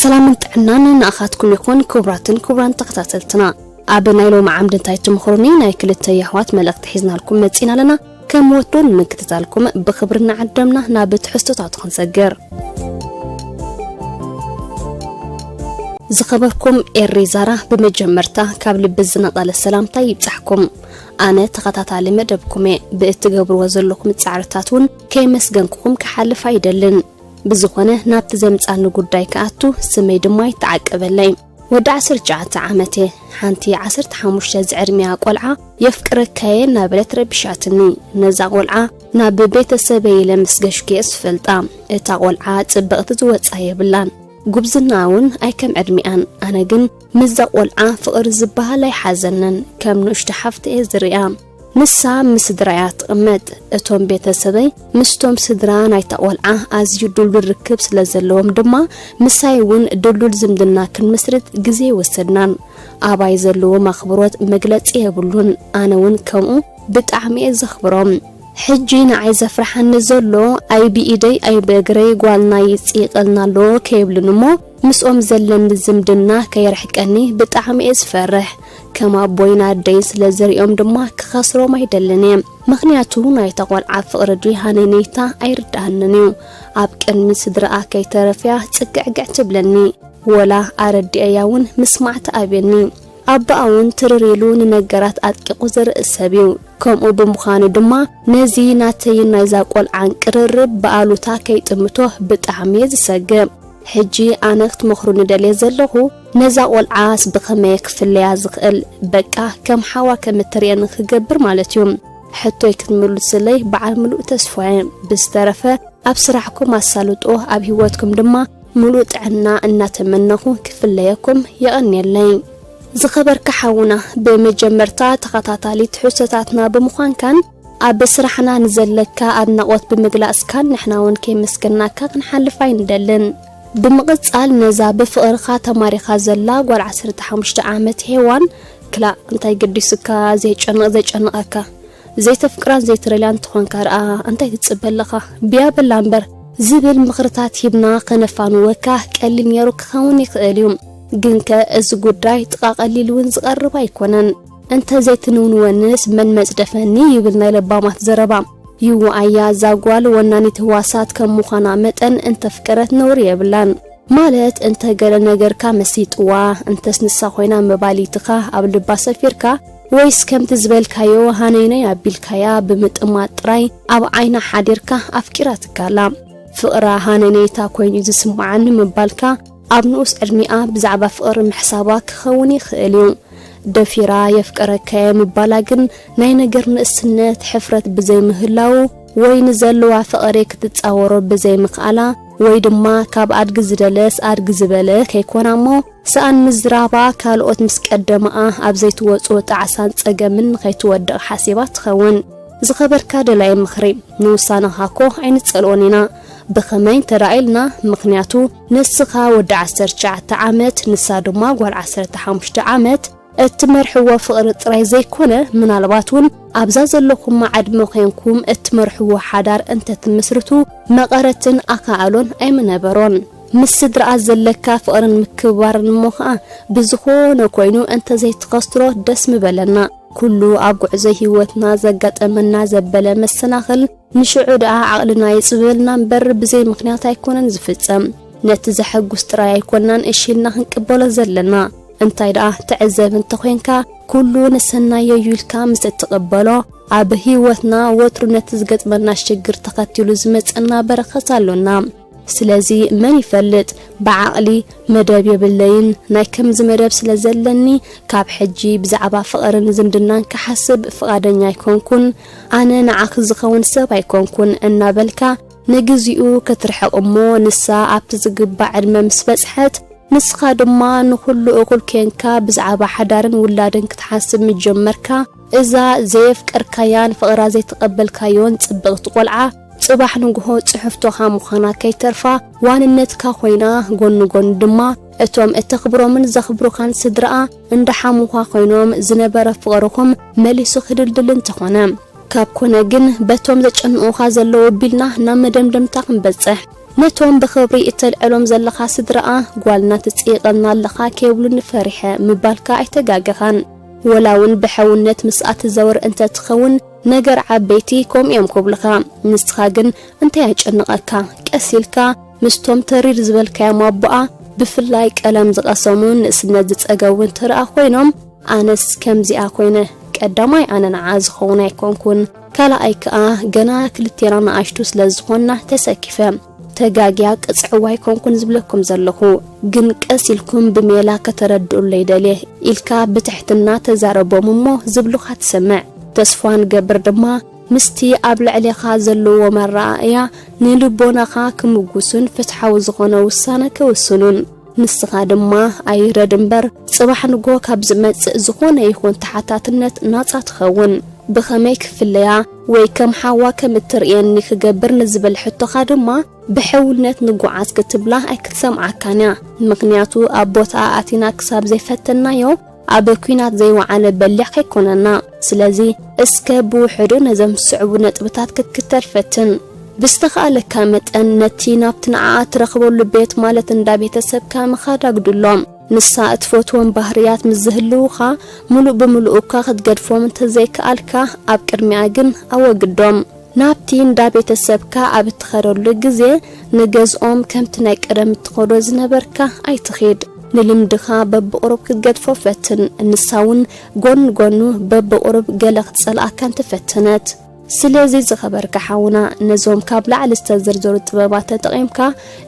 ሰላምን ጥዕናን ንኣኻትኩም ይኹን። ክቡራትን ክቡራን ተኸታተልትና፣ ኣብ ናይ ሎሚ ዓምዲ እንታይ ትምኽሩኒ ናይ ክልተ የሕዋት መልእኽቲ ሒዝናልኩም መጺና ኣለና። ከም ወትሩ ንምክትታልኩም ብኽብሪ እናዓደምና ናብ ትሕዝቶታቱ ክንሰግር። ዝኸበርኩም ኤሪ ዛራ፣ ብመጀመርታ ካብ ልቢ ዝነቐለ ሰላምታ ይብጻሕኩም። ኣነ ተኸታታሊ መደብኩም እየ። ብእትገብርዎ ዘለኹም ጻዕርታት እውን ከየመስገንኩኹም ክሓልፍ ኣይደልን። ብዝኾነ፣ ናብቲ ዘምጻኒ ጉዳይ ክኣቱ፣ ስመይ ድማ ይተዓቀበለይ። ወዲ ዓሰርተ ትሽዓተ ዓመት እየ። ሓንቲ ዓሰርተ ሓሙሽተ ዝዕድሚኣ ቆልዓ የፍቅረካየ እናበለት ረቢሻትኒ። ነዛ ቆልዓ ናብ ቤተሰበይ ኢለ ምስ ገሽኩ እየ ዝፈልጣ። እታ ቆልዓ ጽብቕቲ ዝወጻ የብላን። ጉብዝና እውን ኣይከም ዕድሚኣን። ኣነ ግን ምስዛ ቆልዓ ፍቕሪ ዝበሃል ኣይሓዘንን። ከም ንእሽቶ ሓፍቲ እየ ዝሪኣ። ንሳ ምስ ስድራ እያ ትቕመጥ። እቶም ቤተሰበይ ምስቶም ስድራ ናይታ ቆልዓ ኣዝዩ ድልዱል ርክብ ስለ ዘለዎም ድማ፣ ምሳይ እውን ድልዱል ዝምድና ክንምስርት ግዜ ኣይወሰድናን። ኣባይ ዘለዎም ኣኽብሮት መግለጺ የብሉን። ኣነ እውን ከምኡ ብጣዕሚ እየ ዘኽብሮም። ሕጂ ንዓይ ዘፍርሓኒ ዘሎ፣ ኣይ ብኢደይ ኣይ ብእግረይ ጓልና ይጽይቐልና ኣሎ ከይብሉን እሞ፣ ምስኦም ዘለኒ ዝምድና ከየርሕቀኒ ብጣዕሚ እየ ዝፈርሕ። ከም ኣቦይን ኣደይን ስለ ዝሪኦም ድማ ክኸስሮም ኣይደልን እየ። ምኽንያቱ ናይታ ቆልዓ ፍቕሪ ድዩ ሃነይነይታ ኣይርድኣንን እዩ። ኣብ ቅድሚ ስድራኣ ከይተረፍያ ጽግዕግዕ ትብለኒ። ወላ ኣረዲኣያ እውን ምስማዕ ትኣብየኒ። ኣቦኣ እውን ትርር ኢሉ ንነገራት ኣጥቂቑ ዝርኢ ሰብ እዩ። ከምኡ ብምዃኑ ድማ ነዚ ናተይን ናይዛ ቆልዓን ቅርርብ ብኣሉታ ከይጥምቶ ብጣዕሚ እየ ዝሰግእ። ሕጂ ኣነ ክትመኽሩኒ ደልየ ዘለኹ፣ ነዛ ቆልዓስ ብኸመይ ክፍለያ ዝኽእል? በቃ ከም ሓዋ ከም እትርእየኒ ክገብር ማለት እዩ። ሕቶይ ክትምልሱለይ በዓል ምሉእ ተስፋ እየ። ብዝተረፈ ኣብ ስራሕኩም ኣሳልጦ፣ ኣብ ህይወትኩም ድማ ምሉእ ጥዕና እናተመነኹ ክፍለየኩም። የቐንየለይ። ዝኸበርካ ሓውና፣ ብመጀመርታ ተኸታታሊ ትሕዝቶታትና ብምዃንካን ኣብ ስራሕና ንዘለካ ኣድናቖት ብምግላጽካን ንሕና እውን ከየመስገናካ ክንሓልፍ ኣይንደልን። ብምቕጻል ነዛ ብፍቕርኻ ተማሪኻ ዘላ ጓል ዓሰርተ ሓሙሽተ ዓመት ሄዋን፣ ክላእ እንታይ ገዲሱካ ዘይጨንቕ ዘጨንቐካ? ዘይተፍቅራን ዘይትረልያን እንተኾንካ ደኣ እንታይ ትጽበ ኣለኻ? ብያ በላ እምበር ዝብል ምኽርታት ሂብና ከነፋንወካ ቀሊል ነይሩ ክኸውን ይኽእል እዩ። ግንከ እዚ ጉዳይ ጥቓ ቀሊል እውን ዝቐርብ ኣይኮነን። እንተ ዘይትንውንወንስ መን መጽደፈኒ ይብል ናይ ለባማት ዘረባ። ይዋኣያ እዛ ጓል ወናኒት ህዋሳት ከም ምዃና መጠን እንተፍቀረት ነውሪ የብላን። ማለት እንተ ገለ ነገርካ መሲጥዋ፣ እንተስ ንሳ ኮይና መባሊትኻ ኣብ ልባ ሰፊርካ፣ ወይስ ከምቲ ዝበልካዮ ሃነይነይ ኣቢልካያ ብምጥማት ጥራይ ኣብ ዓይና ሓዲርካ ኣፍቂራትካ ኣላ። ፍቕራ ሃነይነይታ ኮይኑ እዩ ዝስምዓኒ ምባልካ ኣብ ንኡስ ዕድሚኣ ብዛዕባ ፍቕሪ ምሕሳባ ክኸውን ይኽእል እዩ። ደፊራ የፍቅረካየ ምባላ ግን ናይ ነገር ንእስነት ሕፍረት ብዘይምህላዉ ወይ ንዘለዋ ፍቕሪ ክትጻወሮ ብዘይምኽኣላ ወይ ድማ ካብ ኣድጊ ዝደለስ ኣድጊ ዝበለ ከይኮና እሞ ሰኣን ምዝራባ ካልኦት ምስ ቀደማኣ ኣብ ዘይትወጾ ጣዕሳን ጸገምን ንኸይትወድቕ ሓሲባ ትኸውን። ዝኸበርካ ደላይ ምኽሪ፣ ንውሳነኻ እኮ ኣይንጸልኦን ኢና። ብኸመይ እንተ ደኣ ኢልና፣ ምኽንያቱ ንስኻ ወዲ ዓሰርተ ትሽዓተ ዓመት፣ ንሳ ድማ ጓል ዓሰርተ ሓሙሽተ ዓመት፣ እትመርሕዎ ፍቕሪ ጥራይ ዘይኮነ፣ ምናልባት እውን ኣብዛ ዘለኹማ ዕድመ ኾይንኩም እትመርሕዎ ሓዳር እንተትምስርቱ መቐረትን ኣኻእሎን ኣይምነበሮን። ምስ ስድራኣ ዘለካ ፍቕርን ምክብባርን እሞ ኸኣ ብዝኾነ ኮይኑ እንተዘይትኸስትሮ ደስ ምበለና። ኩሉ ኣብ ጉዕዞ ህይወትና ዘጋጠመና ዘበለ መሰናኽል ንሽዑ ደኣ ዓቕልና ይጽበበልና እምበር ብዘይ ምኽንያት ኣይኮነን ዝፍጸም። ነቲ ዘሐጉስ ጥራይ ኣይኮናን እሺ ኢልና ክንቅበሎ ዘለና። እንታይ ደኣ ትዕዘብ እንተኾይንካ፣ ኩሉ ንሰናይ እዩ ኢልካ ምስ እትቕበሎ፣ ኣብ ህይወትና ወትሩ ነቲ ዝገጥመና ሽግር ተኸቲሉ ዝመጸና በረኸት ኣሎና። ስለዚ መን ይፈልጥ፣ ብዓቕሊ መደብ የብለይን፣ ናይ ከምዚ መደብ ስለ ዘለኒ፣ ካብ ሕጂ ብዛዕባ ፍቕርን ዝምድናን ክሓስብ ፍቓደኛ ኣይኮንኩን፣ ኣነ ንዓኺ ዝኸውን ሰብ ኣይኮንኩን እናበልካ ንግዚኡ ክትርሕቕ እሞ፣ ንሳ ኣብቲ ዝግባእ ዕድመ ምስ በጽሐት፣ ንስኻ ድማ ንኹሉ እኹል ኬንካ ብዛዕባ ሓዳርን ውላድን ክትሓስብ ምጀመርካ፣ እዛ ዘየፍቀርካያን ፍቕራ ዘይተቐበልካዮን ጽብቕቲ ቆልዓ፣ ጽባሕ ንግሆ ጽሕፍቶኻ ምዃና ከይተርፋ ዋንነትካ ኮይና፣ ጎኒ ጎኒ ድማ እቶም እተኽብሮምን ዘኽብሩኻን ስድራኣ እንዳሓሙኻ ኮይኖም ዝነበረ ፍቕርኹም መሊሱ ክድልድል እንተኾነ። ካብ ኮነ ግን በቶም ዘጨንቑኻ ዘለዉ ኣቢልና ናብ መደምደምታ ክንበጽሕ። ነቶም ብኽብሪ እተልዕሎም ዘለኻ ስድራኣ፣ "ጓልና ትጽይቐልና ኣለኻ" ከይብሉኒ ፈሪሐ ምባልካ ኣይተጋገኻን። ወላ እውን ብሕውነት ምስኣ ትዘውር እንተትኸውን፣ ነገር ዓበይቲ ከምኡ እዮም ክብሉኻ። ንስኻ ግን እንታይ ያጨንቐካ? ቀስ ኢልካ ምስቶም ተሪር ዝበልካዮም ኣቦኣ፣ ብፍላይ ቀለም ዝቐሰሙ፣ ንእስነት ዝጸገቡ እንተ ደኣ ኮይኖም፣ ኣነስ ከምዚኣ ኮይነ፣ ቀዳማይ ኣነ ንዓ ዝኸውን ኣይኮንኩን፣ ካልኣይ ከኣ ገና ክልቴና ንኣሽቱ ስለ ዝኾንና ተሰኪፈ፣ ተጋግያ ቅጽዕዋ ኣይኮንኩን ዝብለኩም ዘለኹ፣ ግን ቀስ ኢልኩም ብሜላ ከተረድኡለይ ደልየ ኢልካ ብትሕትና ተዛረቦም እሞ ዝብሉኻ ትሰምዕ። ተስፋ ንገብር ድማ ምስቲ ኣብ ልዕሌኻ ዘለዎ መረኣእያ ንልቦናኻ ክምጉሱን ፍትሓዊ ዝኾነ ውሳነ ክውስኑን። ንስኻ ድማ ኣይረድ እምበር፣ ጽባሕ ንግሆ ካብ ዝመጽእ ዝኾነ ይኹን ተሓታትነት ናጻ ትኸውን። ብኸመይ ክፍለያ ወይ ከም ሓዋ ከም እትርእየኒ ክገብር ንዝብል ሕቶኻ ድማ፣ ብሕውነት ንጓዓዝ ክትብላ ኣይክትሰምዓካን እያ። ምኽንያቱ ኣብ ቦታኣ ኣቲና ክሳብ ዘይፈተንናዮ፣ ኣብ ኲናት ዘይወዓለ በሊሕ ከይኮነና። ስለዚ እስከ ብውሕዱ ነዞም ዝስዕቡ ነጥብታት ክትክተል ፈትን። ብዝተኻእለካ መጠን ነቲ ናብቲ ንዓኣ ትረኽበሉ ቤት፣ ማለት እንዳ ቤተሰብካ ምኻድ ኣጉድሎ። ንሳ እትፈትዎም ባህርያት ምስ ዝህልዉኻ፣ ምሉእ ብምሉእ እኳ ክትገድፎም እንተዘይከኣልካ፣ ኣብ ቅድሚኣ ግን ኣወግዶም። ናብቲ እንዳ ቤተሰብካ ኣብ እትኸደሉ ግዜ፣ ንገዝኦም ከምቲ ናይ ቀደም እትኸዶ ዝነበርካ ኣይትኺድ። ንልምድኻ በብቑሩብ ክትገድፎ ፈትን። ንሳ እውን ጎኒ ጎኑ በብቑሩብ ገለ ክትጸልኣካን ተፈተነት። ስለዚ ዝኸበርካ ሓውና፣ ነዞም ካብ ላዕሊ ዝተዘርዘሩ ጥበባት ተጠቒምካ፣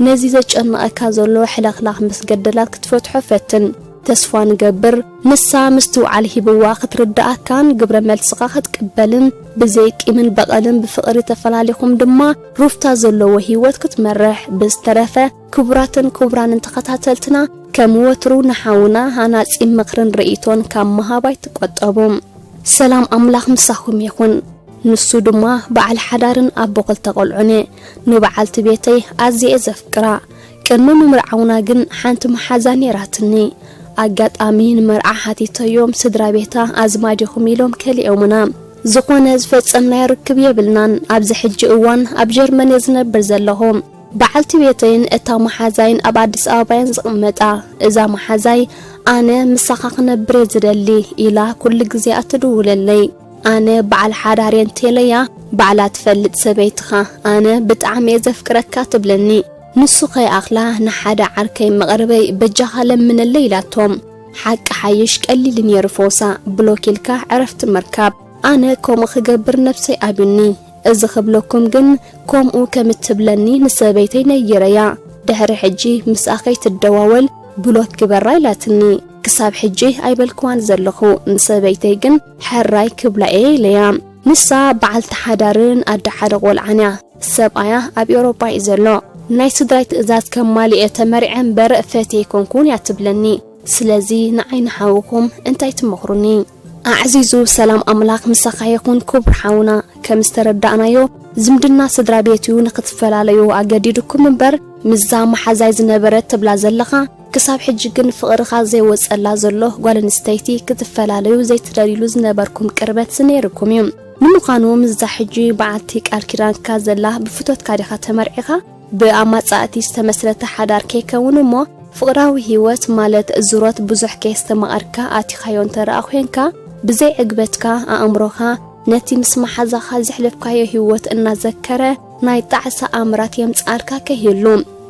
ነዚ ዘጨንቐካ ዘሎ ሕልኽላኽ ምስ ገደላት ክትፈትሖ ፈትን። ተስፋ ንገብር፣ ንሳ ምስትውዓል ሂብዋ ክትርድኣካን ግብረ መልስኻ ክትቅበልን፣ ብዘይ ቂምን በቐልን ብፍቕሪ ተፈላሊኹም ድማ ሩፍታ ዘለዎ ህይወት ክትመርሕ። ብዝተረፈ፣ ክቡራትን ክቡራንን ተኸታተልትና፣ ከም ወትሩ ንሓውና ሃናጺ ምኽርን ርእይቶን ካብ ምሃብ ኣይትቆጠቡ። ሰላም ኣምላኽ ምሳኹም ይኹን። ንሱ ድማ በዓል ሓዳርን ኣቦ ክልተ ቆልዑን እየ። ንበዓልቲ ቤተይ ኣዝየ እየ ዘፍቅራ። ቅድሚ ምምርዓውና ግን ሓንቲ መሓዛ ነይራትኒ። ኣጋጣሚ ንመርዓ ሓቲተዮም፣ ስድራ ቤታ ኣዝማድ ኢኹም ኢሎም ከሊኦምና። ዝኾነ ዝፈጸምናዮ ርክብ የብልናን። ኣብዚ ሕጂ እዋን ኣብ ጀርመን እየ ዝነብር ዘለኹ። በዓልቲ ቤተይን እታ መሓዛይን ኣብ ኣዲስ ኣበባ እየን ዝቕመጣ። እዛ መሓዛይ፣ "ኣነ ምሳኻ ክነብር እየ ዝደሊ" ኢላ ኩሉ ግዜ እያ ትድውለለይ። ኣነ በዓል ሓዳር እየ እንተኢለያ፣ "ባዕላ ትፈልጥ ሰበይትኻ፣ ኣነ ብጣዕሚ እየ ዘፍቅረካ" ትብለኒ። ንሱ ከይኣኽላ ንሓደ ዓርከይ መቕርበይ፣ "በጃኻ ለምነለይ" ኢላቶም። ሓቂ ሓይሽ ቀሊል ነይሩ ፈውሳ፣ ብሎክ ኢልካ ዕረፍቲ ምርካብ። ኣነ ከምኡ ክገብር ነብሰይ ኣብዩኒ። እዚ ክብለኩም ግን፣ ከምኡ ከም እትብለኒ ንሰበይተይ ነይረያ። ድሕሪ ሕጂ ምስኣ ከይትደዋወል ብሎክ ግበራ ኢላትኒ። ክሳብ ሕጂ ኣይበልክዋን ዘለኹ። ንሰበይተይ ግን ሕራይ ክብላ እየ ኢለያ። ንሳ በዓልቲ ሓዳርን ኣደ ሓደ ቆልዓን እያ። ሰብኣያ ኣብ ኤውሮጳ እዩ ዘሎ። ናይ ስድራይ ትእዛዝ ከማልእ እየ ተመሪዐ እምበር ፈትየ ኣይኮንኩን እያ ትብለኒ። ስለዚ ንዓይ ንሓውኹም እንታይ ትመኽሩኒ? ኣዕዚዙ ሰላም ኣምላኽ ምሳኻ ይኹን ክቡር ሓውና። ከም ዝተረዳእናዮ ዝምድና ስድራ ቤት እዩ ንኽትፈላለዩ ኣገዲዱኩም እምበር፣ ምስዛ መሓዛይ ዝነበረት ትብላ ዘለኻ፣ ክሳብ ሕጂ ግን ፍቕርኻ ዘይወጸላ ዘሎ ጓል ኣንስተይቲ ክትፈላለዩ ዘይትደልዩሉ ዝነበርኩም ቅርበት ነይርኩም እዩ። ንምዃኑ ምስዛ ሕጂ በዓልቲ ቃል ኪዳንካ ዘላ ብፍቶትካ ዲኻ ተመርዒኻ? ብኣማጻእቲ ዝተመስረተ ሓዳር ከይከውን እሞ፣ ፍቕራዊ ህይወት ማለት ዙሮት ብዙሕ ከየስተማቐርካ ኣቲኻዮ እንተ ደኣ ኮንካ፣ ብዘይ ዕግበትካ ኣእምሮኻ ነቲ ምስ መሓዛኻ ዘሕለፍካዮ ህይወት እናዘከረ ናይ ጣዕሳ ኣምራት የምጽኣልካ ከይህሉ፣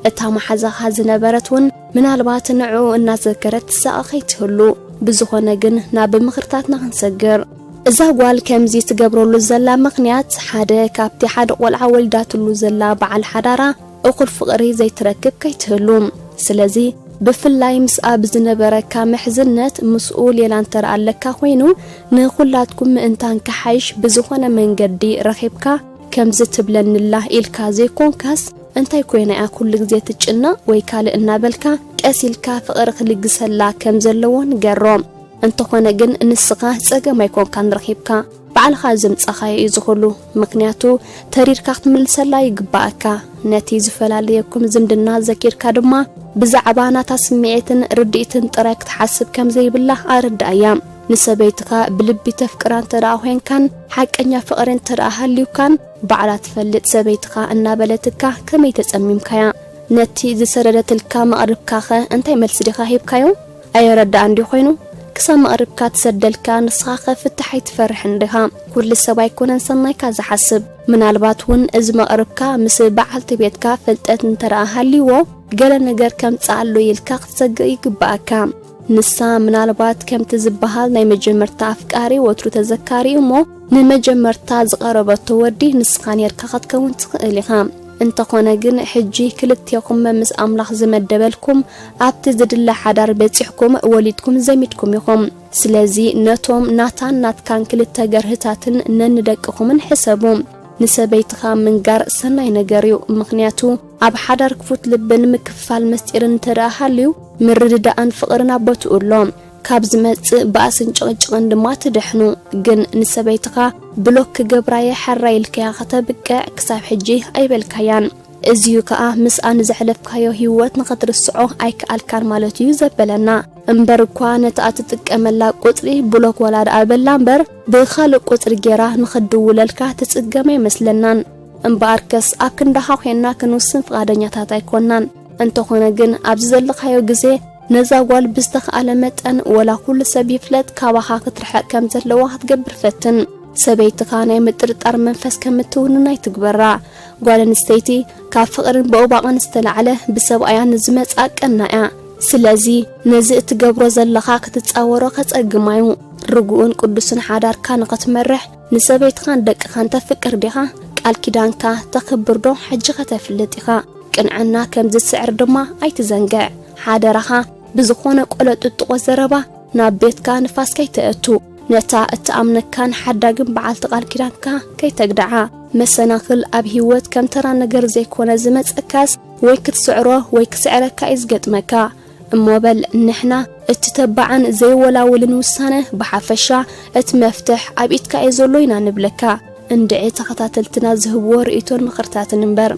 እታ መሓዛኻ ዝነበረት እውን ምናልባት ንዕኡ እናዘከረት ትሳቐ ከይትህሉ። ብዝኾነ ግን ናብ ምኽርታትና ክንሰግር። እዛ ጓል ከምዚ ትገብረሉ ዘላ ምኽንያት፣ ሓደ ካብቲ ሓደ ቆልዓ ወሊዳትሉ ዘላ በዓል ሓዳራ እኹል ፍቕሪ ዘይትረክብ ከይትህሉ። ስለዚ ብፍላይ ምስኣ ብዝነበረካ ምሕዝነት ምስኡ ሌላ እንተ ደኣ ኣለካ ኮይኑ፣ ንኹላትኩም ምእንታን ክሓይሽ ብዝኾነ መንገዲ ረኺብካ ከምዚ ትብለኒላ ኢልካ ዘይኮንካስ፣ እንታይ ኮይና እያ ኩሉ ግዜ ትጭነቕ ወይ ካልእ እናበልካ ቀስ ኢልካ ፍቕሪ ክልግሰላ ከም ዘለዎ ንገሮ። እንተኾነ ግን ንስኻ ጸገም ኣይኮንካን ረኺብካ፣ ባዕልኻ ዘምጻኻዮ እዩ ዝኹሉ። ምኽንያቱ ተሪርካ ክትምልሰላ ይግባኣካ። ነቲ ዝፈላለየኩም ዝምድና ዘኪርካ ድማ ብዛዕባ ናታ ስምዒትን ርድኢትን ጥራይ ክትሓስብ ከም ዘይብላ ኣረድኣያ። ንሰበይትኻ ብልቢ ተፍቅራ እንተ ደኣ ኮይንካን ሓቀኛ ፍቕሪ እንተ ደኣ ሃልዩካን፣ ባዕላ ትፈልጥ ሰበይትኻ እናበለትካ ከመይ ተጸሚምካያ? ነቲ ዝሰደደትልካ መቕርብካኸ እንታይ መልሲ ዲኻ ሂብካዮ? ኣየረዳእን ድዩ ኮይኑ? ክሳብ መቕርብካ ትሰደልካ ንስኻኸ ፍትሕ ኣይትፈርሕን ዲኻ? ኩሉ ሰብ ኣይኮነን ሰናይካ ዝሓስብ። ምናልባት እውን እዚ መቕርብካ ምስ በዓልቲ ቤትካ ፍልጠት እንተ ደኣ ሃልይዎ፣ ገለ ነገር ከምጽእ ኣሎ ኢልካ ክትሰግእ ይግብኣካ። ንሳ ምናልባት ከምቲ ዝበሃል ናይ መጀመርታ ኣፍቃሪ ወትሩ ተዘካሪ እሞ፣ ንመጀመርታ ዝቐረበቶ ወዲ ንስኻ ኔርካ ክትከውን ትኽእል ኢኻ። እንተኾነ ግን ሕጂ ክልቴኹም ምስ ኣምላኽ ዝመደበልኩም ኣብቲ ዝድለ ሓዳር በጺሕኩም ወሊድኩም ዘሚድኩም ኢኹም። ስለዚ ነቶም ናታን ናትካን ክልተ ገርህታትን ነንደቅኹምን ሕሰቡ። ንሰበይትኻ ምንጋር ሰናይ ነገር እዩ። ምኽንያቱ ኣብ ሓዳር ክፉት ልብን ምክፍፋል ምስጢርን እንተ ደኣ ሃልዩ፣ ምርድዳእን ፍቕርን ኣብ ቦትኡ ኣሎ። ካብ ዝመጽእ ባእስን ጭቕጭቕን ድማ ትድሕኑ። ግን ንሰበይትኻ ብሎክ ክገብራየ ሕራይ ኢልካያ ከተብቅዕ ክሳብ ሕጂ ኣይበልካያን። እዚዩ ከኣ ምስኣ ንዘሕለፍካዮ ህይወት ንኸትርስዖ ኣይከኣልካን ማለት እዩ ዘበለና። እምበር እኳ ነታ እትጥቀመላ ቁጽሪ ብሎክ ዋላ ደኣ በላ እምበር፣ ብኻልእ ቁጽሪ ጌራ ንኽድውለልካ ትጽገም ኣይመስለናን። እምበኣርከስ ኣብ ክንዳኻ ኮይንና ክንውስን ፍቓደኛታት ኣይኮንናን። እንተኾነ ግን ኣብዚ ዘለኻዮ ግዜ ነዛ ጓል ብዝተኻእለ መጠን ወላ ኩሉ ሰብ ይፍለጥ ካባኻ ክትርሕቕ ከም ዘለዋ ክትገብር ፈትን። ሰበይትኻ ናይ ምጥርጣር መንፈስ ከም እትውንን ኣይትግበራ። ጓል ኣንስተይቲ ካብ ፍቕርን በኡባቕን ዝተላዕለ ብሰብኣያ ንዝመጽኣ ቀና እያ። ስለዚ ነዚ እትገብሮ ዘለኻ ክትጻወሮ ከጸግማ እዩ። ርጉእን ቅዱስን ሓዳርካ ንኽትመርሕ ንሰበይትኻን ደቅኻን ተፍቅር ዲኻ? ቃል ኪዳንካ ተኽብር ዶ ሕጂ ከተፍልጥ ኢኻ? ቅንዕና ከም ዝስዕር ድማ ኣይትዘንግዕ። ሓደራኻ ብዝኾነ ቆለ ጥጥቖ ዘረባ ናብ ቤትካ ንፋስ ከይተእቱ። ነታ እትኣምነካን ሓዳግን በዓልቲ ቃል ኪዳንካ ከይተግድዓ። መሰናኽል ኣብ ህይወት ከም ተራ ነገር ዘይኮነ ዝመጸካስ ወይ ክትስዕሮ ወይ ክስዕረካ እዩ ዝገጥመካ። እሞ በል ንሕና እቲ ተባዕን ዘይወላውልን ውሳነ ብሓፈሻ እቲ መፍትሕ ኣብ ኢድካ እዩ ዘሎ ኢና ንብለካ። እንድዒ ተኸታተልትና ዝህብዎ ርእይቶን ምኽርታትን እምበር።